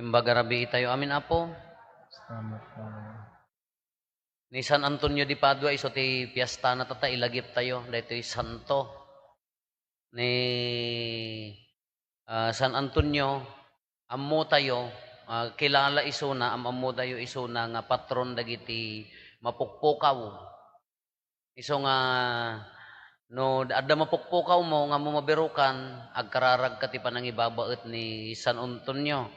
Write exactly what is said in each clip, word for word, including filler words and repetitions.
Imbag a rabii tayo amin, Apo. Salamat po. Ni San Antonio de Padua, isu ti piestana, tatta, ilagiptayo daytoy santo. Ni, ah, San Antonio, ammotayo, ah, kilala isuna, am-ammotayo isuna nga patron dagiti mapukpukaw. Isu nga, no adda mapukpukawmo nga ammo mabirukan, agkararagka ti panangibabaet ni San Antonio.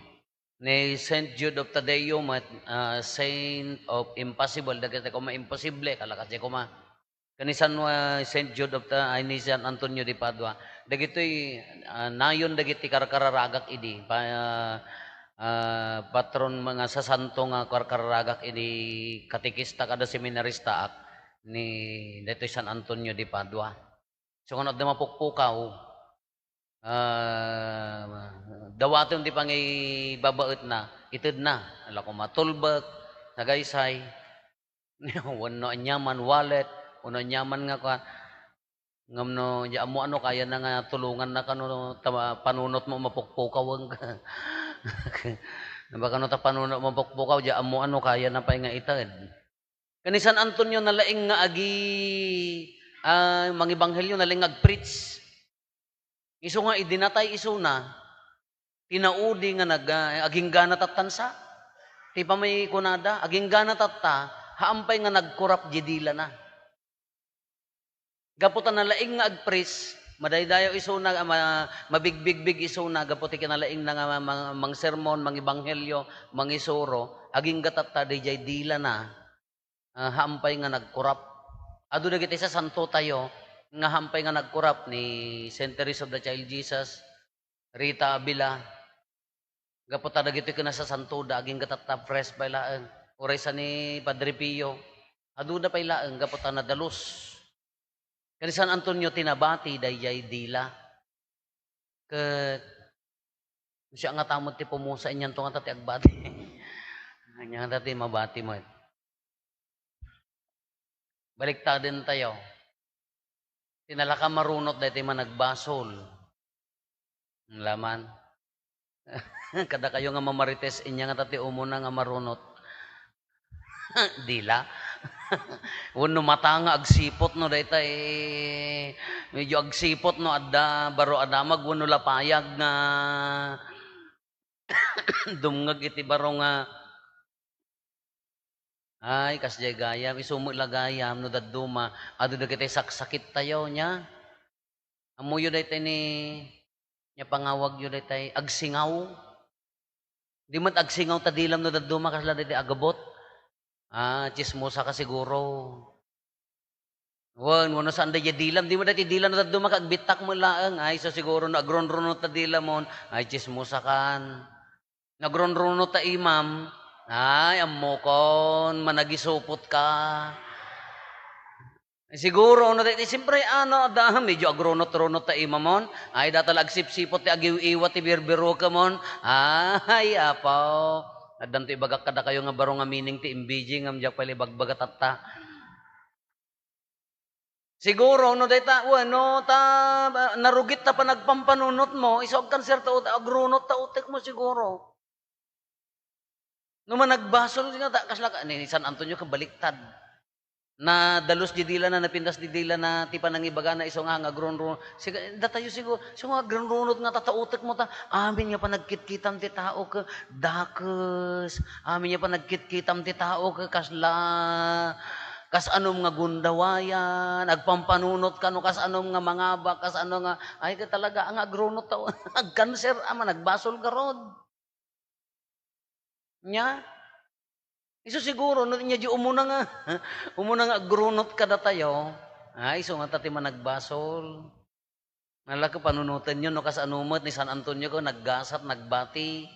Ni Saint Jude of Tadeo met, ah, Saint of Impossible, dagiti koma imposible, kalakas di koma. Ken ni San, ah, Saint Jude of Ta-, ay, ni San Antonio de Padua. Dagitoy, ah, nayon dagiti karkararagak idi, pa-, ah, ah, patron, mga sasanto nga karkararagak idi katekista kada seminaristaak ni daytoy San Antonio de Padua. So, kano adda mapukpukaw, ah, dawatem ti pangibabaetna, itedna, ala koma tulbek, nagaysay, wenno aniaman, wallet, wenno aniaman nga kuan. Ngem no, di ammo ano, kayana nga tulonganna kano ta panunotmo mapukpukaw, wen ka. Baka no ta panunot mapukpukaw, di ammo ano, kayana pay nga ited. Ken ni San Antonio nalaing nga agi-, ah, mangibanghelio, nalaing nga agpreach. Isu nga idi natay isuna, tinaudi nga nag-, ah, aginggana tattan sa. Ti pamay kunada, aginggana tatta, haan pay nga nagkurap di dilana. Gapu ta nalaing nga agpreach, madaydayaw isuna, ma-, mabigbigbig isuna, gapu ti kinalaingna nga ma-, ma-, mangsermon, mangibanghelio, mangisuro, agingga tatta daydiay dilana, ah, haan pay nga nagkurap. Adu dagiti sasantotayo nga haan pay nga nagkurap ni Saint Teresa of the Child Jesus, Rita Avila, gapu ta dagitoy ken nasasantoda, agingga tatta fresh pay laeng. Uray sa ni Padre Pio, aduda pay laeng gapu ta nadalus. Ken ni San Antonio ti nabati daydiay dila. Ket siak ngata met ti pumusa, anianto ngata ti agbati. Ania ngata ti mabati met. Baliktadentayo. Ti nalaka marunot daytoy managbasol. Laman. Kadakayo nga mamarites, ania ngata ti umuna nga marunot? Dila. Wenno mata nga agsipot no dayta, eh, medyo agsipot no adda baro a damag wenno lapayag nga dumngeg iti baro nga, ay, kasdiay gayam, isu met la gayam no dadduma, adu dagiti saksakittayo, nia? Ammoyo daytay ni, nia pangawagyo daytay, agsingaw? Di met agsingaw ta dilam no dadduma kasla daytay agabut. Ah, tsismosa ka siguro. Wen, wenno saan daydiay dilam, di met daytay dilam no dadduma ka agbittak met laeng. Ay, so siguro no agrunrunot ta dilamon, ay, tsismosa kan. No agrunrunot ta imam, ay, ammokon, managisupot ka. Siguro, no, daytoy, siyempre, ano, da, medyo agrunot-runot ta imamon. Ay, data la agsipsipot ti agiw-iwa ti birbirukemon. Ay, apaw. Addanto ibagak kadakayo nga baro nga meaning ti imbiji ngem diak pay la ibagbaga tatta. Siguro, no, dayta, wenno, ta, narugit ta panagpampanunotmo, isu agkanser ta ut-, agrunot ta utekmo siguro. No managbasol nga ta, kasla ka, ni San Antonio kabaliktad. Nadalus di dilana, napintas di dilana, ti panangibagana, isu nga nga agrunrunot. Siga, datayo siguro, isu nga agrunrunot nga ta ta utekmo ta, amin nga panagkitkitam ti tao ke, dakes, amin nga panagkitkitam ti tao ke, kasla, kas-anom nga gundawayan, agpampanunot kano, kas-anom nga mangabak, kas-ano nga, ay, ka talaga, nga agrunot ta, agkanser, ama, nagbasol garod. Nia? Isu siguro, no, nia di umuna nga, umuna nga agrunot kadatayo, ay, isu nga ta ti managbasol. Nalaka panunotenyo, no, kas-ano met ni San Antonio ko, naggasat, nagbati.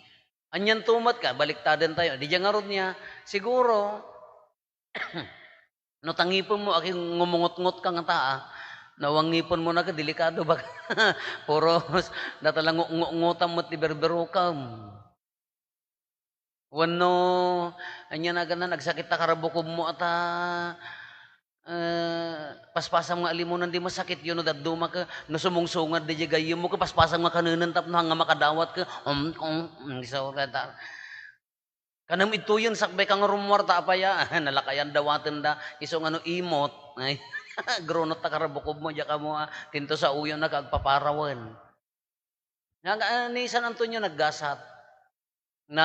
Anianto met ka, baliktadentayo. Di dia ngarud nia, siguro, no, ta ngipenmo, aki ngumungotngot ka nga taa, no, awan ngipenmo na ka, delikado ba? Puros, data la ngu-, ngu-, ngutam met ti berberukam. Wenno, ania naganan, agsakit ta karabukobmo ata, eh, paspasam nga alimunan, di masakit yun, no dadduma ka, no sumungsungad di gayyem mo ka, paspasam nga kanenen tapno hanga makadawat ka, um, um, um, so, ta-, kanem ittuyen sakbay ka nga rummuar ta apaya, nalakayan dawaten da, isu nga no imot, ay, grunot ta karabukob mo, diak ammo, ah, tinto sa uyo na ka agpaparawen. Nga, ah, ni San Antonio naggasat, na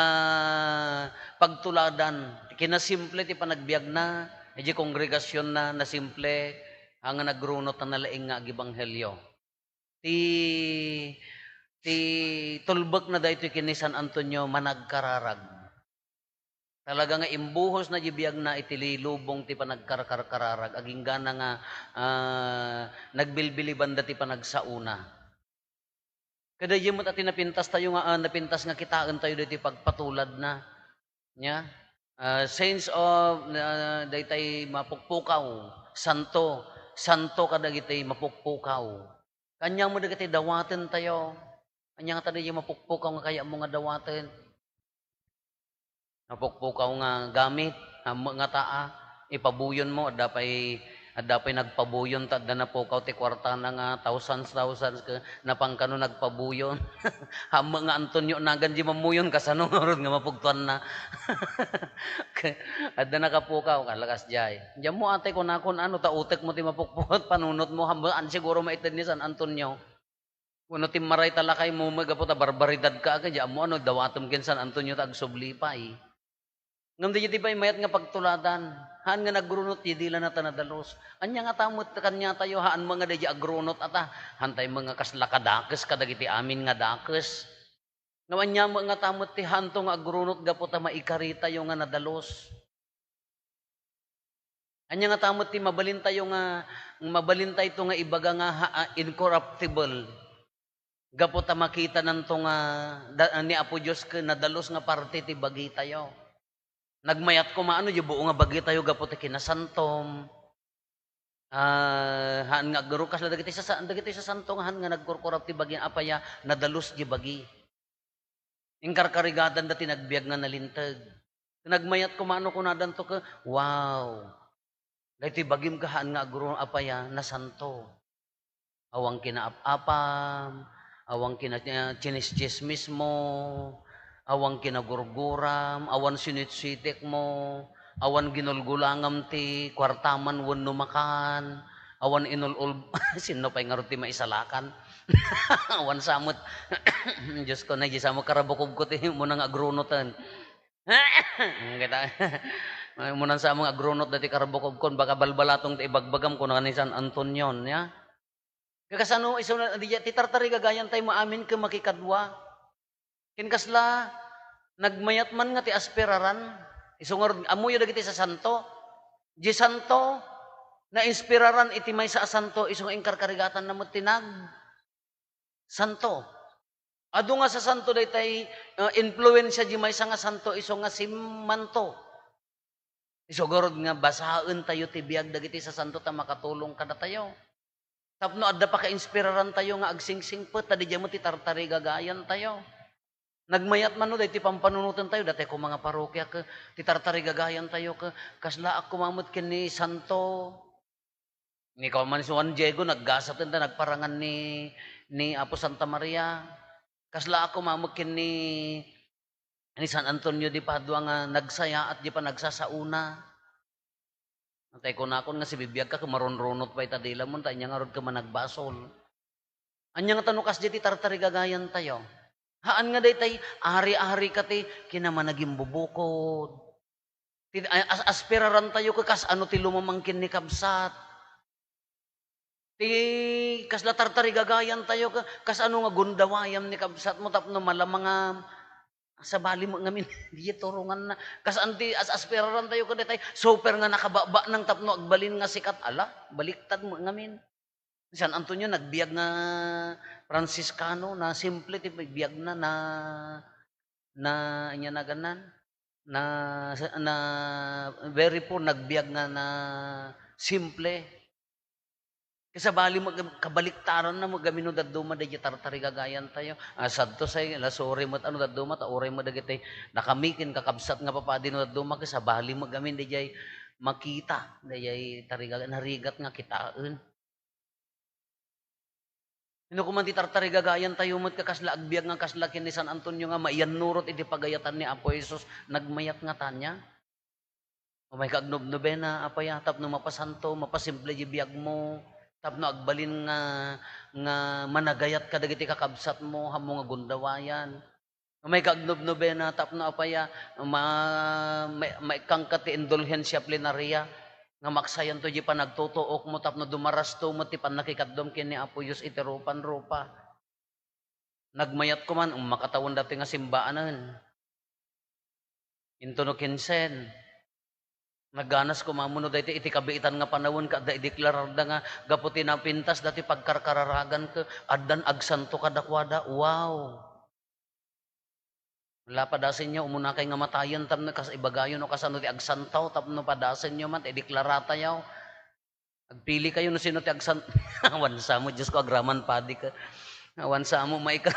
pagtuladan, kinasimple ti panagbiagna, idiay kongregasionna, nasimple, nga nagrunot a nalaing nga agibanghelio. Ti, ti tulbekna daytoy ken ni San Antonio managkararag. Talaga nga imbuhosna diay biagna iti lilubong ti panagkarkarkararag, aginggana nga, ah, nagbilbiliban da ti panagsaona. Kadaydiay met a ti napintastayo nga, ah, napintas nga kitaentayo daytoy pagpatuladna. Nia? Ah, saints of, ah, daytay mapukpukaw, santo, santo kadagiti mapukpukaw. Ania met dagiti dawatentayo? Ania ngata daydiay mapukpukaw nga kayatmo nga dawaten? Napukpukaw nga gamit, ammo nga taa, ipabuyon mo, adda pay, adda pay nagpabuyon ta adda napukaw ti kuartana nga thousands, thousands, ke-, napan kano nagpabuyon. Ammo nga Antonio nagan di mamuyon, kasano ngarud nga mapugtuanna? Ke-, adda nakapukaw, kalakas jay. Diammo atay kunakon, ano, ta utek mo ti mapukpukot, panunot mo, ammo, an siguro maited ni San Antonio. Wenno timmaray ta lakay mo, gapu ta barbaridad ka, ket di ammo ano, dawatem ken San Antonio ta agsubli pay. Ngem daydiay ti pay mayat nga pagtuladan, haan nga nagrunot ti dila na ta nadalus. Ania ngata met kaniatayo, haan met nga daydiay agrunot ata, haantay met nga kasla kadakes kadagiti amin nga dakes. Ngem ania met ngata met ti haanto nga agrunot gapu ta maikaritayo nga nadalus. Ania ngata met ti mabalintayo nga, mabalintayto nga ibaga nga ha-, ah, incorruptible? Gapu ta makitananto nga da-, ni Apo Dios ken nadalus nga parte ti bagitayo. Nagmayat koma ano, di buo nga bagitayo gapu ti kinasantom. Ah, haan nga agru-, kasla dagiti sasa-, dagiti sasanto nga haan nga nagkurkurap ti bagina apaya, nadalus di bagi. Inkarkarigatan da ti nagbiag nga nalinteg. Nagmayat koma no kunadanto ke, "Wow! Daytoy bagim haan nga agru-, apaya, nasanto. Awan kinaap-apam, awan kina-, eh, tsinistsismis mo, awan kinagurguram, awan sinitsetek mo, awan ginulgulangam ti kuartam wenno makan, awan inul-ul-," sinno pay ngarud ti maisalakan? Awan sa met. Diyos ko, na, di sa met karabukobko ti muna nga agrunoten. Kita, muna sa met nga agrunot dati karabukobkon, baka balbalatong ti ibagbagam, kuna ni San Antonio, nia? Kasano, isu na, di, ti tartarigagayan tayo maamin ken makikadua. Ken kasla, nagmayat man nga ti aspiraran, isu ngarud, ammoyo dagiti sasanto. Di santo, nainspiraran iti maysa a santo, isu nga inkarkarigatanna met ti nag-, santo. Adu nga sasanto daytay, ah, influensya di maysa nga santo, isu nga si Manto. Isu garud nga basaentayo ti biag dagiti sasanto ta makatulong kadatayo. Tapno adda pakainspirarantayo nga agsingsingpet, ta didiay met ti tartarigagayantayo. Nagmayat man no daytoy pampanunotentayo, datay koma nga parokia ke, ti tartarigagayantayo ke, kasla ak koma met ken ni Santo. Ni koma ni Juan Diego, naggasat enta nagparangan ni, ni Apo Santa Maria. Kasla ak koma met ken ni, ni San Antonio de Padua nga nagsayaat di panagsasaona. Tay kunakon nga sibibiag ka, kumarunrunot pay ta dila mo, ta ania ngarud ka managbasol. Ania nga ta no kasdi ti tartarigagayan tayo? Haan nga daytay, ari-ari ka ti kinamanagimbubukod. Ti, a-, as-, aspiraran tayo ka kas ano ti lumamang ken ni kabsat. Ti kasla tartarigagayan tayo ka, kas ano nga gundawayam ni kabsat mo tapno malamangam. Sabali mo ngamin, di turongan na. Kas anti as-, aspiraran tayo ka daytay, super nga nakababa nang tapno agbalin nga sikat. Ala, baliktad mo ngamin. San Antonio, nagbiag nga Franciscano, na simple ti biag na, na, na, anya na ganan, na, na very poor, nagbiag nga na simple. Kasabali mo, kabaliktaran na mo, gamino dadduma, dayjay tartarigagayan tayo. Ah, sadto say, la, sorry mo, ano, dadduma, ta uray mo, dagiti, nakamikin, kakabsat nga papadi, no, dadduma, kasabali mo, gamin, dayjay, makita dayay tarigaga-, narigat nga kitaen. Inno koma ti tartarigagayan tayo met ka kasla agbiag nga kasla ken ni San Antonio nga maiyannurot iti pagayatan ni Apo Jesus, nagmayat ngata ania? Umay ka agnobnobena, apay a, tapno mapasanto, mapasimple ti biagmo, tapno agbalin nga, nga managayat kadagiti kakabsatmo, ammo nga gundawayan. Umay ka agnobnobena, tapno apay a, ma-, ma-, maikkanka ti indulhensia plenaria, nga maksayanto di panagtutuokmo tapno dumarasto met ti pannakikadduam ken ni Apo Dios iti rupan-rupa. Nagmayat koman, um, makatawen datoy nga simbaanen. Intono kinsen, nagganas koma no daytoy iti kabiitan nga panawen, ket adda ideklararda nga gapu ti napintas datoy pagkarkararagan ket addan agsanto kadakuada. Wow! La, padasenyo, umunakay nga matayen tapno kas-, ibagayo no kasano ti agsanto tapno padasenyo man, ideklaratayo. Agpili kayo no sino ti agsan-, awan sa mo, Diyos ko, agraman padi ka. Awan sa mo, maika-,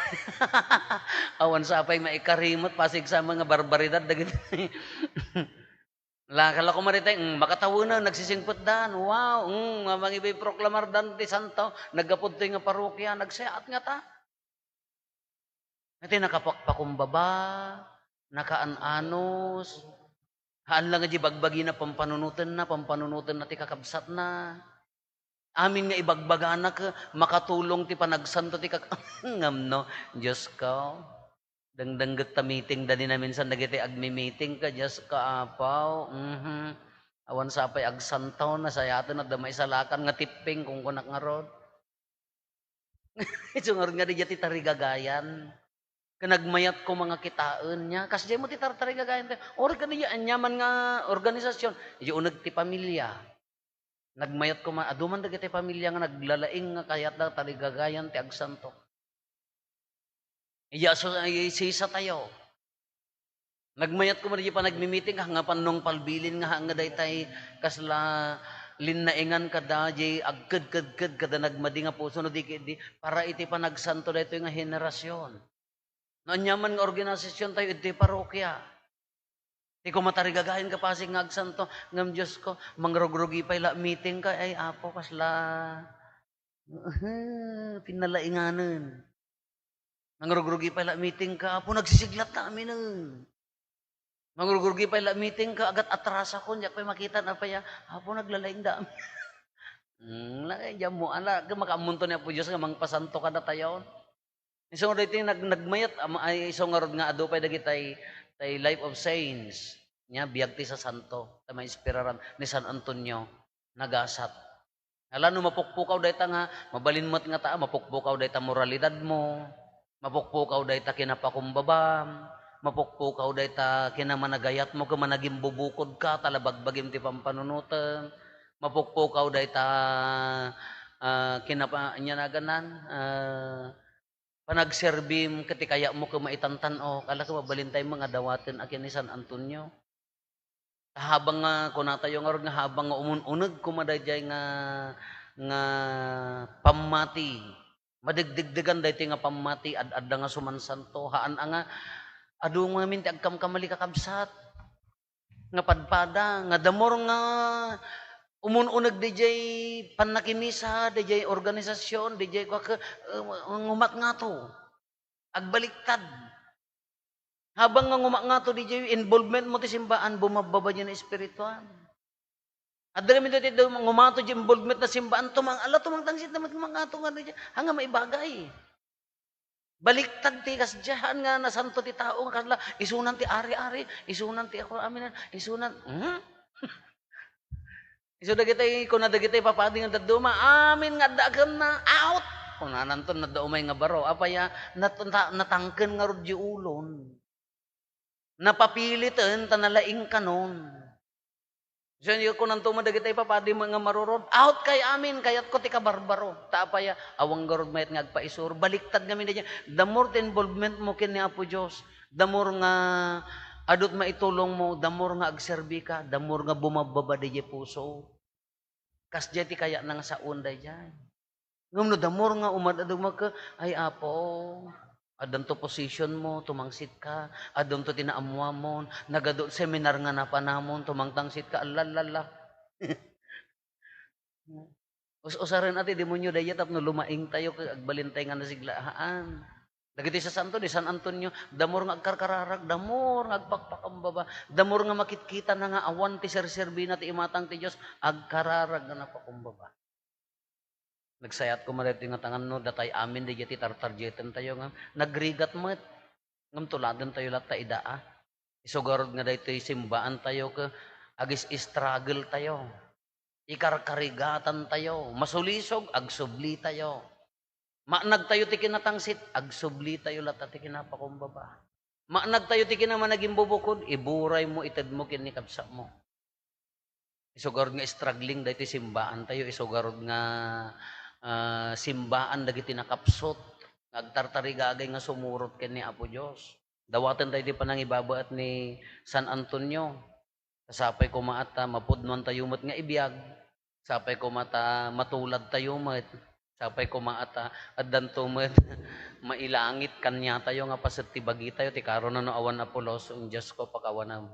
awan sa pay maikarimot, pasig sa mga barbaridad, dagiti. La, kala ko maritay, mm, makatawenan, nagsisingpetdan. Wow, mm, nga mangibiproklamar dan ti santo, naggapu ditoy nga parokya, nagsayaat ngata. Iti nakapakpakumbaba, nakaan-anos, haan lang nga di bagbagina pampanunotenna, pampanunotenna ti kakabsatna. Amin nga ibagbagana ket makatulong ti panagsanto ti kak-, ngem no, Diyos ko, dengdengget ta meeting da ni naminsan dagiti agmi-meeting ka, Diyos ko, Apo, mhm. Awan sa pay agsanto, nasayaten, adda maisalakan nga tipping, kunkunak ngarud. Isu ngarud nga diay ti tarigagayan. Ken nagmayat koma nga kitaen nia. Kasdiay mo ti tartarigagayan tayo. Or kaniya, aniaman nga organisasyon, idiay uneg ti pamilya. Nagmayat koma, adu man dagiti pamilya nga naglalaing nga kayatda tarigagayan ti agsanto. Idiay aso-, ay, sisa tayo. Nagmayat koma diay panagmi-meeting, ah, nga pannong palbilin nga, nga daytay kasla linnaingan kada, diay agkedkedked kada nagmadi nga puso, no di, di, para iti panagsanto daytoy nga henerasyon. No aniaman nga organisasyon tayo iti parokya. Ti koma tarigagayan ka pasig nga agsanto, ngem Diyos ko, mangrugrugi pay la meeting ka, ay Apo, kasla, pinalainganen. Mangrugrugi pay la meeting ka, Apo, nagsisiglat ta aminen. Mangrugrugi pay la meeting ka, agat atrasakon, diak pay makita, apay a, Apo, naglalaing da amin. Hmm, la, eh, diyan mo, ala, makaammonto ni Apo Dios nga mangpasanto kadatayo. Isu nga daytoy nag-, nagmayat, am-, ay, isu ngarud nga adu pay dagitay, tay Life of Saints. Nia, biag ti sasanto, ta maispiraran ni San Antonio, nagasat. Ala, no mapukpukaw dayta nga, mabalin met ngata, mapukpukaw dayta moralidadmo, mapukpukaw dayta kinapakumbabam, mapukpukaw dayta kinamanagayatmo, ken managimbubukodka, ta la bagbagim ti pampanunotem, mapukpukaw dayta, ah, kinapa-, ania naganan, ah, panagserbim ket ti kayatmo ket maitantan-ok, ala ket mabalin tayo nga dawaten a ken ni San Antonio. Habang nga kunatayo ngarud nga habang nga umun-uneg koma daydiay nga, nga pammati, madegdegdegan daytoy nga pammati, ad-adda nga sumansanto, haan a nga adu ngamin ti agkamkamali kakabsat. Nga padpada, nga the more nga umun-uneg didiay pannakimisa, didiay organisasyon, didiay kua-, ke-, eh, ngumat ngato. Agbaliktad. Habang nga ngumat ngato didiay involvement mo ti simbaan, bumabbaba diay espirituan. Adda kami ditoy, dum-, ngumato diay involvement na simbaan, tumang-, ala, tumangtangsit na met ngumat ngato nga didiay. Haan nga maibagay. Baliktad ti kasdiay, haan nga nasanto ti tao nga kasla, isunan ti ari-ari, isunan ti ako, aminan, isunan, hmm? Isu dagitay, kuna dagitay papadi nga dadduma, amin nga adda kenna, out! Kunananto, nadda umay nga baro, apay a, nat-, nata-, natangken ngarud diay ulon. Napapiliten ta nalaingkanon. Diay kunanto met dagitay papadi nga marurod, "Out kay amin, kayatko ti kabarbaro." Ta apay a, awan ngarud mayat nga agpaisuro. Baliktad ngamin diay. The more ti involvement mo ken ni Apo Dios, the more nga adut maitulong mo, the more nga agserbi ka, the more nga bumabbaba diay puso. Kasdiay ti kayatna nga saoen daydiay. Ngem no the more nga umad-aduma ka, "Ay, Apo, addanto position mo, tumangsit ka. Addanto ti naammuamon. Nagadu seminar nga napanamon, tumangtangsit ka." Alla, alla, alla. Us-usaren a ti demonio dayta tapno lumaingtayo ket agbalintayo nga nasiglaan. Dagiti sasanto ni San Antonio, damor nga agkarkararag, damor nga agpakpakumbaba, damor nga makitkitana nga awan ti serserbina ti imatang ti Dios, agkararag nga napakumbaba. Nagsayat koma daytoy nga tangan no, datay amin daydiay ti tartarjetentayo nga nagrigat met. Ngem tuladentayo latta ida a. Isu garud nga daytoy simbaantayo ket agis-struggle tayo. Ikarkarigatantayo. Masulisog, agsublitayo. Maanagtayo ti kinatangsit, agsublitayo latta ti kinapakumbaba. Maanagtayo ti kinamanagimbubukod, iburaymo, itedmo ken ni kabsatmo. Isu garud nga struggling daytoy simbaantayo, isu garud nga, ah, simbaan dagiti nakapsut nga agtartarigagay nga sumurot ken ni Apo Dios. Dawaten tayo ti panangibabaet ni San Antonio. Sapay koma a ta mapudnoantayo met nga ibiag. Sapay koma ta matuladtayo met. Sapay koma a ta addanto met mailangit kaniatayo nga paset ti bagitayo ti karon no awan a pulos, "O Dios ko, pakawanam."